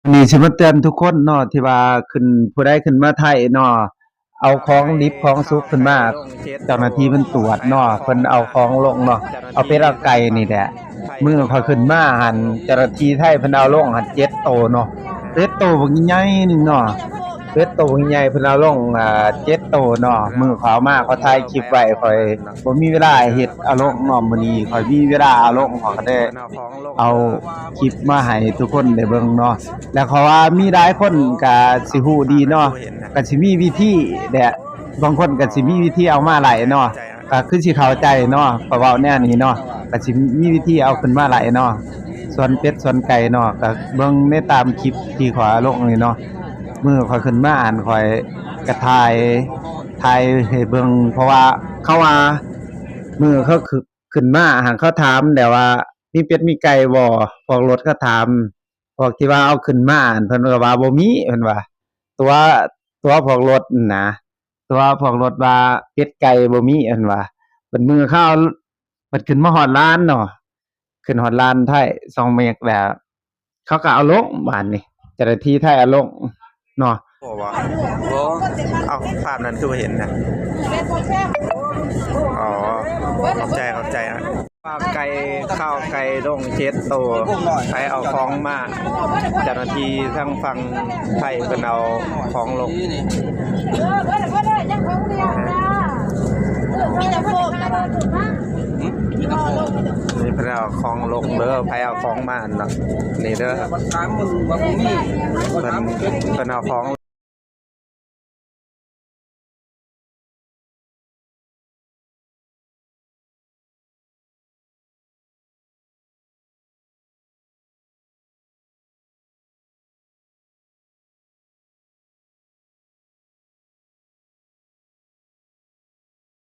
ອັນນີ້ຊິມາເຕືອນທຸກຄົນເນາະ ທີ່ວ່າຂຶ້ນ ຜູ້ໃດຂຶ້ນມາໄທເນາະ ເອົາຂອງດິບຂອງສຸກຂຶ້ນມາ ເຈົ້າໜ້າທີ່ເພິ່ນຕວດເນາະ ເພິ່ນເອົາຂອງລົງເນາະ ເອົາເປັດເອົາໄກ່ນີ້ແຫຼະ. ມື້ຂ້ອຍຂຶ້ນມາຫັ້ນ ເຈົ້າໜ້າທີ່ໄທເພິ່ນເອົາລົງຫັ້ນເຈັດໂຕເນາະ ເປັດໂຕບັກໃຫຍ່ໜຶ່ງເນາະ ເປັດໂຕບັກໃຫຍ່ເພິ່ນເອົາລົງ ອ່າ ເຈັດໂຕເນາະ. ມື້ຂ້ອຍເອົາມາ ຂ້ອຍຖ່າຍຄລິບໄວ້ ຂ້ອຍບໍ່ມີເວລາເຮັດເອົາລົງເນາະ ມື້ນີ້ຂ້ອຍມີເວລາເອົາລົງ ຂ້ອຍກໍໄດ້ ເອົາຄລິບມາໃຫ້ທຸກຄົນໄດ້ເບິ່ງເນາະ ແລ້ວເຂົາວ່າມີຫຼາຍຄົນກະຊິຮູ້ດີເນາະ ກະຊິມີວິທີແຫຼະ ບາງຄົນກະຊິມີວິທີເອົາມາໄລ່ເນາະ ກະຄືຊິເຂົ້າໃຈເນາະ ຂ້ອຍເວົ້າແນວນີ້ເນາະ ກະຊິມີວິທີເອົາຂຶ້ນມາໄລ່ເນາະ ສ່ວນເປັດສ່ວນໄກ່ເນາະ ກະເບິ່ງໃນຕາມຄລິບທີ່ຂ້ອຍເອົາລົງນີ້ເນາະ. ມື້ຂ້ອຍຂຶ້ນມາຫັ້ນ ຂ້ອຍກະຖ່າຍ ຖ່າຍໃຫ້ເບິ່ງ ເພາະວ່າເຂົາວ່າ ມື້ເຂົາ ຂຶ້ນມາຫັ້ນ ເຂົາຖາມແລ້ວວ່າ ມີເປັດມີໄກ່ບໍ່? ພວກລົດເຂົາຖາມ ພວກທີ່ວ່າເອົາຂຶ້ນມາຫັ້ນ ເພິ່ນກໍວ່າບໍ່ມີ ເພິ່ນວ່າ ຕົວະ ຕົວະພວກລົດຫັ້ນນະ ຕົວະພວກລົດວ່າເປັດໄກ່ບໍ່ມີ ເພິ່ນວ່າ. ບັດມື້ເຂົາ ບັດຂຶ້ນມາຮອດລານເນາະ ຂຶ້ນຮອດລານໄທສອງເມັກແລ້ວ ເຂົາກໍເອົາລົງ ບາດນີ້ເຈົ້າໜ້າທີ່ໄທເອົາລົງເນາະ. ບໍ່ ບໍ່ ເອົາ ພາບນັ້ນຄືບໍ່ເຫັນນະ. ອໍ ຂອບໃຈ ຂອບໃຈ. ວ່າໄກ່ ຂ້າວໄກ່ລົງເຈັດໂຕ ໃຜເອົາຂອງມາ? ເຈົ້າໜ້າທີ່ທາງຝັ່ງໄທເພິ່ນເອົາຂອງລົງ. ນີ້ເພິ່ນເອົາຂອງລົງເດີ ໃຜເອົາຂອງມາເນາະ ນີ້ເດີ ເພິ່ນ ເພິ່ນເອົາຂອງ